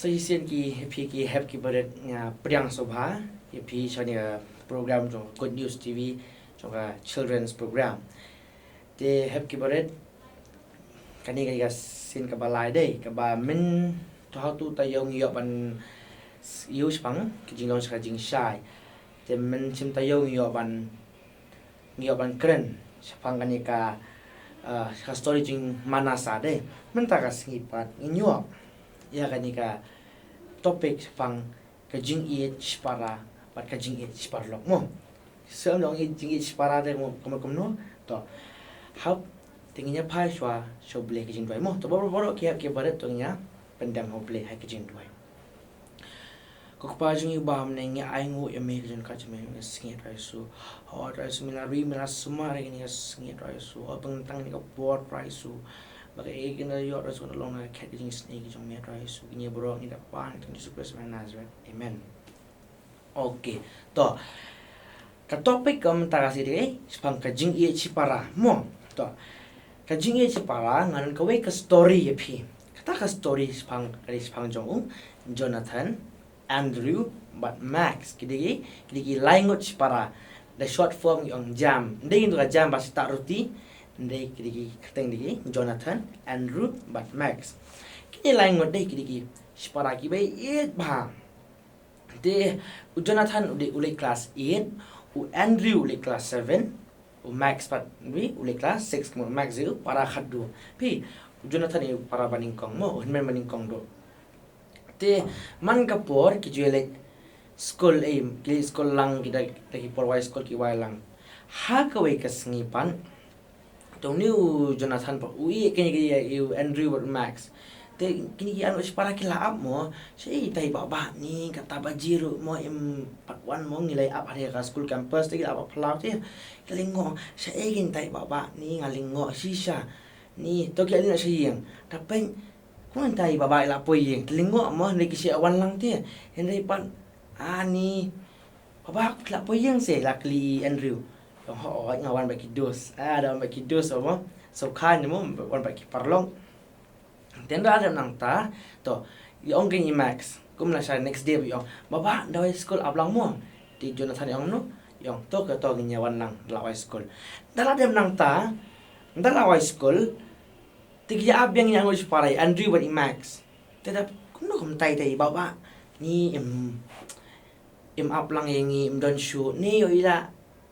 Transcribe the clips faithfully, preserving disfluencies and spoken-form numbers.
Shisien ki, phi ki hep ki barit, nga pdiang sngewbha ïa phi sha kane ka program jong Good News T V, jong ka children's program. Te hep ki barit, kane ka dei ka sien kaba lai dei, kaba mynta hato taïew ngi ïoh ban ïoh shaphang ka jinglong sha ka jingshai. Te mynshim taïew ngi ïoh ban ngi ïoh ban kren shaphang kane ka, ah, ka story jong i Manasa dei. Mynta ka sngi pat ngin ïoh ïa kane ka topic shaphang ka jingïeit shipara bad ka jingïeit shiparalok mo. Shisien ong ïeit, jingïeit shipara te mo, kumno kumno. To, hap, te ngin ïa phai shuwa sha U Blei ka jingduwai mo. To, baroh baroh ki hep ki barit, to ngin ïa pyndem ha U Blei ha ka jingduwai. Ko Kpa jong ngi uba ha bneng, ngi ainguh ïa me ka jingkyrkhu jong me ha kane ka sngi, Trai Jisu. Ho Trai Jisu, me la ri, me la sumar ïa kane ka sngi, Trai Jisu. Ho, pynban tang kane ka por, Trai Jisu, ba kaei kaei kin da ïoh, Trai Jisu, kan da long na ka khet ka jingisynei ka jong me, Trai Jisu. Kine baroh ngi da pan ha ka kyrteng Jisu Khrist na Nazareth. Amen. Okay. To, ka topic ka mynta ka sngi dei shaphang ka jingïeit shipara mo. To, ka jingïeit shipara, nga don kawei ka story ïa phi. Kata ka story shaphang, ka dei shaphang jong u Jonathan, Andrew bad Max. Ki dei ki, ki dei ki lai ngut shipara. Da short form ki ong JAM. Ym dei kito ka jam ba sitah ruti. Ym dei, ki dei ki kyrteng dei ki Jonathan, Andrew bad Max. Kine lai ngut dei ki dei ki shipara kiba ïeit bha. Te u Jonathan u dei, u leit class eight, u Andrew u leit class seven, u Max pat u dei, u leit class six, mo, u Max dei u para khatduh. Phi, u Jonathan u dei u para banyngkong mo, u hynmen banyngkong duh. Te man ka por ki ju leit skul, eh, ki leit skul lang, ki da, da ki por wai skul ki wai lang. Ha kawei ka sngi pat, to une u Jonathan pat u ïeit kane ka, ïa u Andrew bad Max. Te kine ki ar ngut shipara ki la ap mo, shaei tai ba ba ni, kata baje ruh mo, im pat wan mo, ngi la ap ha ka school campus, te ki la ap phyllaw te. Ki la lyngngoh, shaei kine tai ba ba ni, nga lyngngoh shisha. Ni, to ki la lyngngoh sha ïing. Te peit, kumno tai ba ba i la poi ïing. Te lyngngoh mo, hynrei ki shu wan lang te. Hynrei pat, ani, ba ba, ki la poi ïing se, la kylli i Andrew. Ong, hooid, nga wan bad ki dos. Ah, da wan bad ki dos mo. So kane mo, wan bad ki paralok. Te ynda la dep nangta, to, i ong kane i Max. Kumne sha next day i ong, ba ba, ynda wai skul ap lang mo. Te Jonathan i ong no, i ong to, ka to ngin ïa wan lang, ynda la wai skul. Ynda la dep nangta, ynda la wai skul, te ki ïa ap biang ïa ngut shipara, i Andrew bad i Max. Te da kumno kumtai te i ba ba, ni im, im ap lang ïa ngi, im don shuh, ne ïoh i la,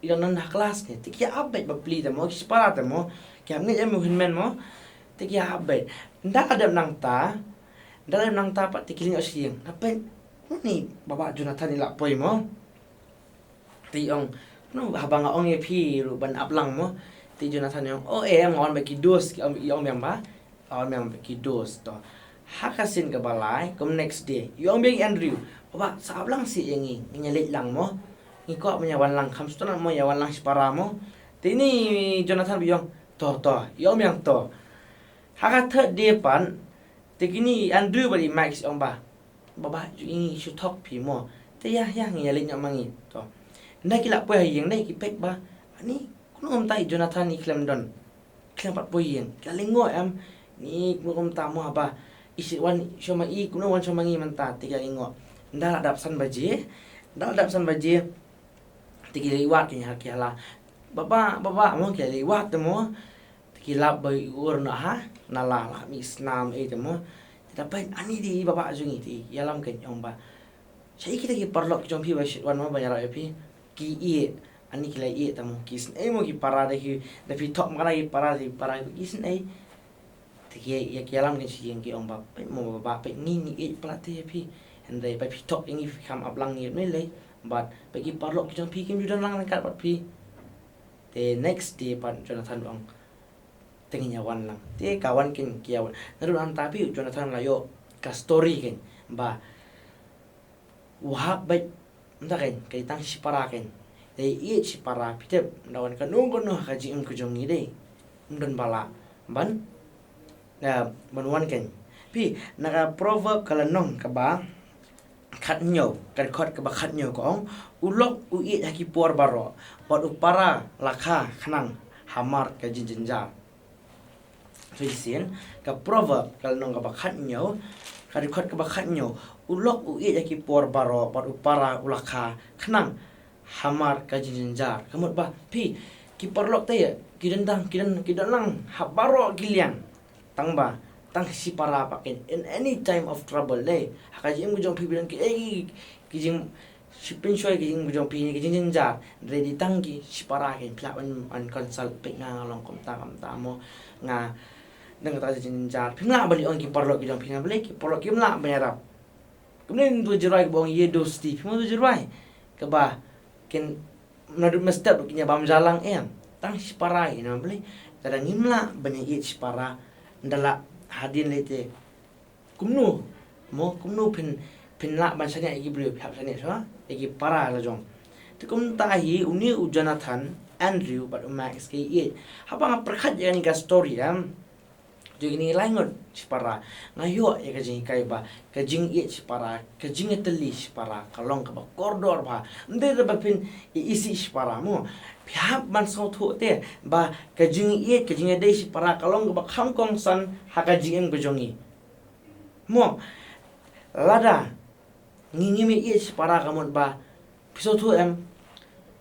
i la don ha klas ne. Te ki ïa ap beit bapli te mo, ki shipara te mo, ki ïa ngeit ïa u hynmen mo, te ki ïa ap beit. Ynda la dep nangta, ynda la dep nangta pat te ki lyngngoh sha ïing. Te peit, kumno ni ba ba Jonathan i la poi mo. Te i ong, no, haba nga ong ïa phi ruh ban ap lang mo. Te Jonathan i ong, oh, eh, em, nga wan bad ki dos, i ong, i ong biang ba, nga wan biang bad ki dos to. Ha ka sien kaba lai, kum next day, i ong biang i Andrew, ba ba, sa ap lang seh ïa ngi, ngin ïa leit lang mo. Ngi kwah ban ïa wan lang, kham sngewtynnat mo, ïa wan lang shipara mo. Te ine i Jonathan ba i ong, to, to, i ong biang to. Ha ka third day pat, te kine i Andrew bad i Max i ong ba, ba ba, ju ïa ngi shu thok phi mo. Te ïa, ïa ngi ïa leit noh ma ngi. To. Ynda ki la poi ha ïing, ynda ki peit ba, ani, kumno kumtai Jonathan i khlem don, khlem pat poi ïing. Ki la lyngngoh em, ni kumno kumta mo haba i shu wan shuwa ma i, kumno wan shuwa ma ngi mynta, te ki la lyngngoh. Ynda la dap san baje, ynda la dap san baje, te ki la leit wad, ki ha, ki hala, ba ba, ba ba mo, ki la leit wad te mo. Te ki lap ba i ur noh ha nala, la mih snam ei te mo. Te da peit, ani dei i ba ba jong ngi, te ïalam keiñ, i ong ba, shaei kita ki paralok ki jong phi ba shu wan mo ban ïarap ïa phi? Ki ïeit, ani ki la ïeit te mo, ki isynei mo ki para, da ki, da phi thok ma kata ki para, ki para ki isynei. Te ki ïa, ki ïalam keiñ sha ïing, ki ong ba, peit mo ba ba, peit ngi, ngi ïeit palat te ïa phi. Hynrei ba phi thok ïa ngi, phi kham ap lang ïa ngi lei. Bad peit ki paralok ki jong phi kim ju don lang ryngkat bad phi. Te next day pat Jonathan u ong, te ngin ïa wan lang. Te ka wan keiñ ki ïa wan. Naduh nangta phi, Jonathan la ïoh ka story keiñ ba u hap beit, mynta keiñ ka dei tang shipara keiñ. Dei ïeit shipara, phi tip, ynda wan kano kano ha ka jingim ka jong ngi dei, ym don ba lah ban, na, ban wan keiñ. Phi, na ka Proverb ka lynnong kaba khathynñiew, ka dkhot kaba khathynñiew ka ong, u lok u ïeit ha ki por baroh, bad u para la kha khnang hamar ka jingjynjar. Shisien, ka Proverb ka lynnong kaba khathynñiew, Ka dkhot kaba khathynñiew, u lok u ïeit ha ki por baroh bad u para u la kha khnang hamar ka jingjynjar. Ka mut ba phi, ki paralok te ki don dang, ki don, ki don lang ha baroh ki liang. Tang ba tang shipara pat kin in any time of trouble, ne ha ka jingim ka jong phi, phi don ki, eh, ki jing, shi pynshoi ki jingim ka jong phi ne ki jingjynjar, ready tang ki shipara kin. Phi lah ban, ban consult, peit nga nga long kumta kumta mo, nga dang kata ka jingjynjar. Phim lah ban ong ki paralok ki jong phi, nga balei ki paralok kim lah ban ïarap. Kumne, ym don jingrwai kaba ong ye dosti, phim don jingrwai kaba kin naduh mynstep kin ïa bam ja lang, em. Tang shipara hi, nga balei, lada ngim lah ban ïeit shipara, ynda lah hadien lei te kumno, mo, kumno phin, phin lah ban shaniah ïa ki briew, phi hap shaniah shuwa ïa ki para la jong. Te kumta hi une u Jonathan, Andrew bad u Max ki ïeit. Haba nga pyrkhat ïa kane ka story, em, jong kine lai ngut shipara, nga ïoh ïa ka jinghikai ba ka jingïeit shipara, ka jingïatylli shipara ka long kaba kordor bha. Ym dei ba phin ïeit shipara mo, phi hap ban sngewthuh te ba ka jingïeit, ka jingïadei shipara ka long kaba kham kongsan ha ka jingim ka jong ngi. Mo, lada ngi ngim ïeit shipara, ka mut ba, phi sngewthuh em,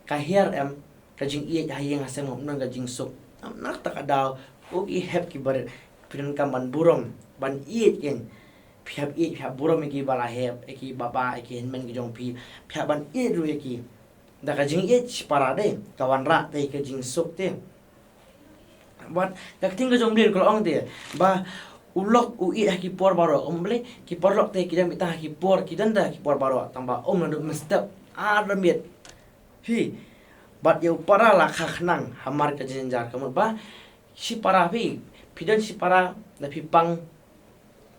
ka hiar em, ka jingïeit ha ïing ha sem, ym don ka jingsuk. Namar kata ka daw ko ki hep ki barit, phi donkam ban burom, ban ïeit kin. Phi hap ïeit, phi hap burom ïa ki ba la hep, ïa ki baba, ïa ki hynmen ki jong phi. Phi hap ban ïeit ruh ïa ki. Da ka jingïeit shipara de ka wanrah te ka jingsuk te. Bad ka ktien ka jong U Blei ka la ong te ba u lok u ïeit ha ki por baroh. Ym balei, ki paralok te ki dang ïeit ha ki por, ki dang da ki por baroh, tang ba ym naduh mynstep, ar miet. Hi. Bad ïa u para la kha khnang hamar ka jingjynjar, ka mut ba shipara phi, phi don shipara, da phi pang,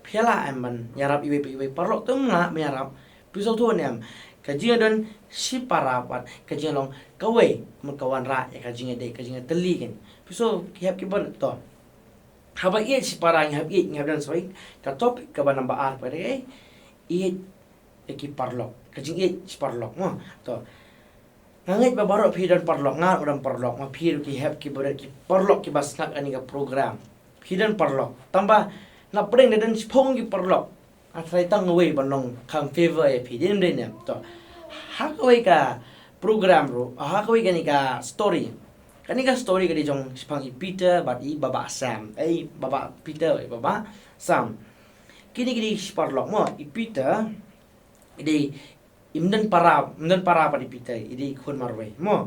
phi lah em ban ïarap iwei pa iwei? Paralok te ym lah ban ïarap. Phi sngewthuh ne em, ka jingdon shipara pat ka jinglong kawei, mut ka wanrah ïa ka jingïadei, ka jingïatylli kin. Phi sngewthuh, ki hep ki barit to. Haba ïeit shipara, ngi hap ïeit, ngi hap don soi. Ka topic kaba number ar pat, eh, ïeit ïa ki paralok, ka jingïeit shi paralok mo. To, nga ngeit ba baroh phi don paralok, nga ruh don paralok, ma phi ruh ki hep ki barit, ki paralok kiba sngap ïa kane ka program. Phi don paralok. Tang ba na pdeng da don shiphew ngut ki paralok, nga tharai tang uwei ban long kham favor ïa phi, dei ne ym dei ne em? To, ha kawei ka program ruh, ha kawei kane ka story. Kane ka story ka dei jong shaphang i Peter bad i Baba Sam. Eh, i Baba Peter, i Baba Sam. Kine ki dei shi paralok mo, i Peter i dei, im don para, im don para pat i Peter, i dei i khun marwei mo.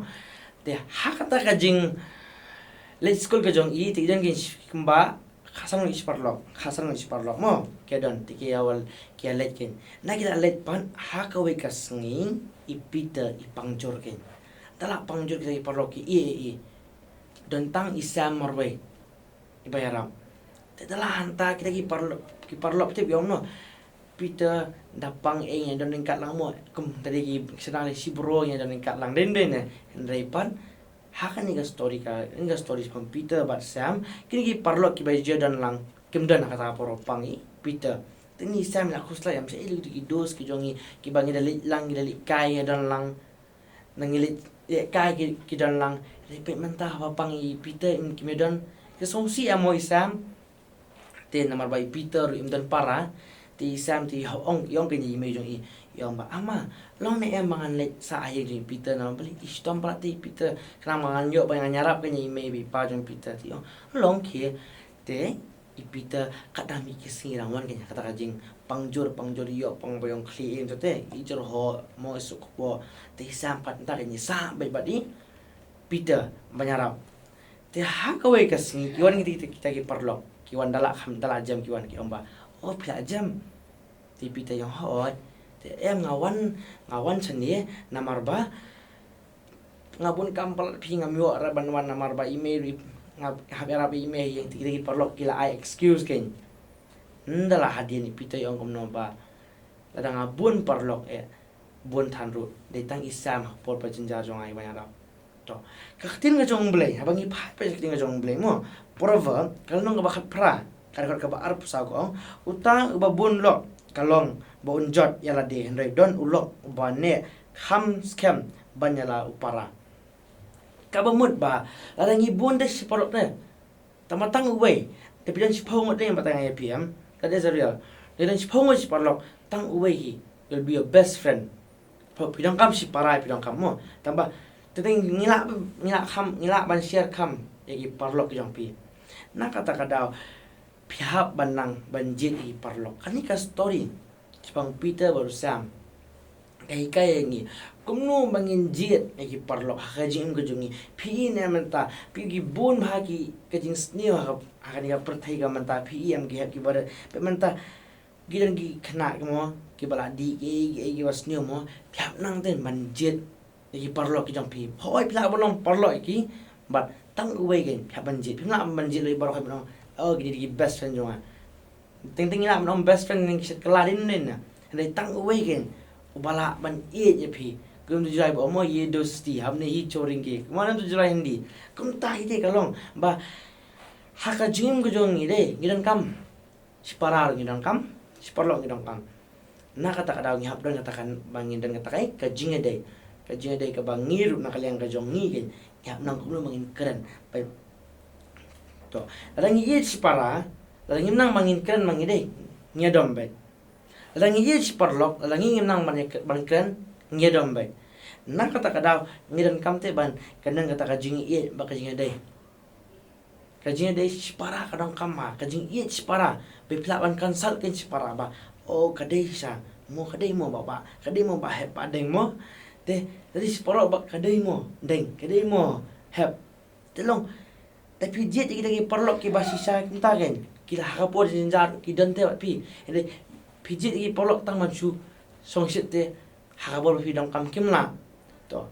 Te ha kata ka jingleit skul ka jong i, te i don ki shi, kumba khatsan ngut shi paralok, khatsan ngut shi paralok mo. Ki don, te ki ïa wal, ki ïa leit kin. Na ki la leit pat, ha kawei ka sngi i Peter i pang jur kin. Da la pang jur kita ki paralok ki ïa, ïa, ïa. Don tang i Sam marwei iba ïarap. Te da la hangta kita ki paralok, ki paralok te ki ong no, Peter da pang, eh, ngin don ryngkat lang mo. Kum tadi ki sdang leh shi bro, ngin don ryngkat lang, dei ne ym dei ne. Hynrei pat ha kane ka story, ka, kane ka story shaphang Peter bad Sam, kine ki paralok kiba ju don lang kim don ha kata ka por ba pang i Peter. Te i Sam i la khuslai, ym shym i leh ki dos ki jong i kiba ngi da leit lang, ngi da leit kai, ngi don lang. Na ngi leit, leit kai ki, ki don lang. Te peit mynta haba pang i Peter, im, kim don. Te sngewsih ïa mo i Sam. Te namar ba i Peter ruh im don para, te i Sam te i ong, i ong kane ïa i mei jong i. I ong ba, "Ama, long ne em ba ngan leit sah ha ïing jong i Peter, namar balei i shitom palat te i Peter, khnang ba ngan ïoh ba ngan ïarap kane ïa i mei bad i pa jong i Peter." Te i ong, "Long khie." Te i Peter, katba mih ki sngi, la wan kane kata ka jingpang jur, pang jur, ïoh pang ba ïong khlieh ïing, te i jur ho mo, i suk kpoh. Te i Sam pat mynta kane sah beit bad i Peter ban ïarap. Te ha kawei ka sngi ki wan kita, kita, kita ki paralok, ki wan da la kham, da la jem, ki wan ki ong ba, "O, phi la jem?" Te i Peter i ong, "Hooid." Te, "Em, nga wan, nga wan shane namar ba nga bun kam palat phi, ngam ïoh ruh ban wan namar ba i mei ruh, nga hap ïarap i mei ha ïing." Te kita ki paralok ki la ai excuse kin. Ynda la hadien i Peter i ong kumno ba, "Lada nga bun paralok eh, bun than ruh, dei tang i Sam ha por ba jynjar jong nga iba ngan ïarap." To, ka ktien ka jong U Blei, haba ngi phai peit ka ktien ka jong U Blei mo. Proverb, ka lynnong kaba khatphra, ka dkhot kaba arphew saw ka ong, "Uta uba bun lok ka long ba un jot ïa lade, hynrei don u lok uba neh kham skhem ban ïa la u para." Kaba mut ba lada ngi bun da shi paralok te, tang ba tang uwei, te phi don shiphew ngut, dei ba tang ïa phi, em, that is a real. Lada shiphew ngut shi paralok, tang uwei hi will be your best friend. Phi donkam shi para, phi donkam mo. Tang ba, te ngi lah, ngi lah kham, ngi lah ban share kham ïa ki paralok ki jong phi. Na kata ka daw, phi hap ban nang ban jied ïa ki paralok. Kane ka story shaphang Peter bad u Sam ka hikai ïa ngi kumno ba ngin jied ïa ki paralok ha ka jingim ka jong ngi. Phi i ne mynta, phi i ki bun bha ki, ka jingsniew ha ka, ha kane ka pyrthei ka mynta, phi i em ki hep ki barit. Phi mynta, ki don ki khynnah ki mo, kiba la dih ki, ki, ki ba sniew mo, phi hap nang te ban jied ïa ki paralok ki jong phi. Hooid phi lah ban long paralok ïa ki, but tang uwei kein, phi hap ban jied. Phim lah ban jied lei baroh, hooid ban ong, oh, kine dei ki best friend jong nga. Teng teng ngi lah ban ong best friend ne ki shet kylla dei ne na. Hynrei tang uwei kein uba lah ban ïeit ïa phi. Kum tu July ba ong mo, ye dosti hamne hi choring ke. Kumno tu July Hindi. Kumta hi te ka long ba ha ka jingim ka jong ngi dei, ngi donkam shi para ruh ngi donkam, shi paralok ngi donkam. Na kata ka daw ngi hap don kata ka, ba ngin don kata ka, ka jingïadei. Ka jingïadei kaba ngi ruh na ka liang ka jong ngi kein ngi hap nang kumno ba ngin kren. Ba, to, lada ngi ïeit shi para, lada ngim nang ba ngin kren ba ngi dei, ngi ïadom beit. Lada ngi ïeit shi paralok, lada ngi ngim nang ban, ban kren, ngi ïadom beit. Na kata ka daw ngi donkam te ban, ka don kata ka jingïeit bad ka jingïadei. Ka jingïadei shi para ka donkam, ha ka jingïeit shi para. Ba phi lah ban consult kein shi para ba, oh, ka dei shisha mo, ka dei mo ba, ba ka dei mo ba hep ba deng mo. Te, te dei shi paralok ba ka dei mo deng, ka dei mo hep. Te long, te phi jied ïa kita ki paralok kiba shisha kumta kein, ki la ha ka por jynjar ki don te bad phi. Hynrei phi jied ïa ki paralok tang ban shu shongshit te ha ka bor ba phi donkam kim lah. To,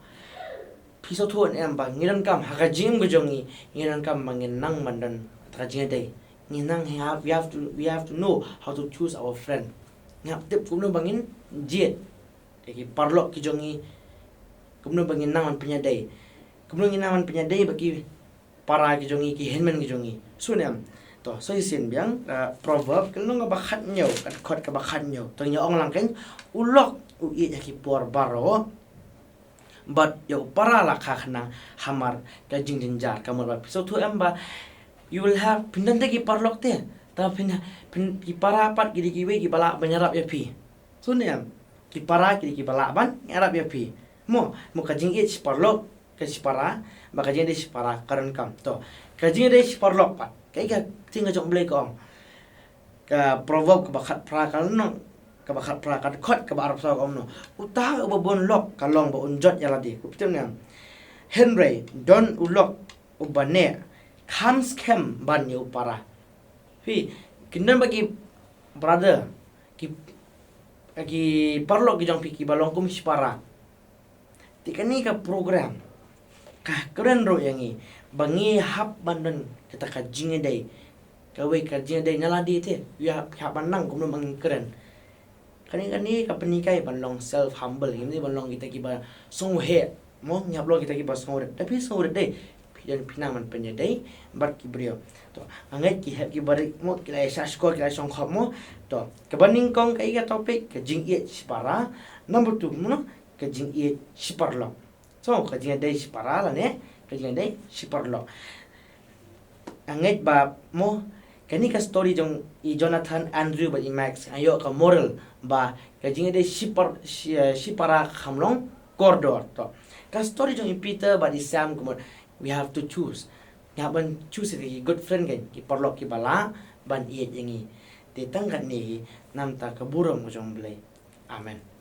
phi sngewthuh ne em ba ngi donkam ha ka jingim ka jong ngi, ngi donkam ba ngin nang ban don kata ka jingïadei. Ngi nang, we have, we have to, we have to know how to choose our friend. Ngi hap tip kumno ba ngin jied ïa ki paralok ki jong ngi, kumno ba ngin nang ban pynïadei, kumno ngin nang ban pynïadei bad ki para ki jong ngi, ki hynmen ki jong ngi. Sngewthuh ne em? To, sa shisien biang, uh, Proverb ka lynnong kaba khathynñiew, ka dkhot kaba khathynñiew. To ngi ong lang kein, u lok u ïeit ha ki por baroh, bad ïa u para la kha khnang hamar ka jingjynjar. Ka mut ba phi sngewthuh em ba you will have, phin don te ki paralok te, ta phin, phin, ki para pat ki dei kiwei kiba lah ban ïarap ïa phi. Sngewthuh ne em? Ki para ki dei kiba lah ban ïarap ïa phi. Mo, mo ka jingïeit shi paralok, ka shi para, bad ka jingïadei shi para ka donkam. To, ka jingïadei shi paralok pat, kaei ka ktien ka jong U Blei ka ong? Ka Proverb kaba khatphra ka lynnong, kaba khatphra ka dkhot kaba arphew saw ka ong kumno? Uta uba bun lok ka long ba un jot ïa lade. Phi tip ne em? Hynrei don u lok uba neh kham skhem ban ïa u para. Phi, kin don bad ki brother, ki, ki paralok ki jong phi kiba long kum shi para. Te kane ka program ka kren ruh ïa ngi ba ngi hap ban don kata ka jingïadei. Kawei ka jingïadei na lade te, ïa hap, hap ban nang kumno ba ngin kren. Kane, kane ka pynhikai ban long self humble, ngim dei ban long kita kiba sngewheh mo, ngi hap long kita kiba sngewrit. Lada phi sngewrit dei, phi don, phi nang ban pynïadei bad ki briew. To, nga ngeit ki hep ki barit mo, ki la ïa shah shkor, ki la ïa shongkhop mo. To, kaba nyngkong kaei ka topic? Ka jingïeit shi para. Number two mo, ka jingïeit shi paralok. So, ka jingïadei shi para lane ka jingïadei shi paralok. Nga ngeit ba mo, kane ka story jong i Jonathan, Andrew bad i Max nga ïoh ka moral ba ka jingïadei shi par, shi, eh, shi para kam long kordor. To, ka story jong i Peter bad i Sam ka mut, we have to choose. Ngi hap ban choose ïa ki good friend kein, ki paralok kiba lah ban ïeit ïa ngi. Te tang katne hi, na ka bynta ka burom ka jong U Blei. Amen.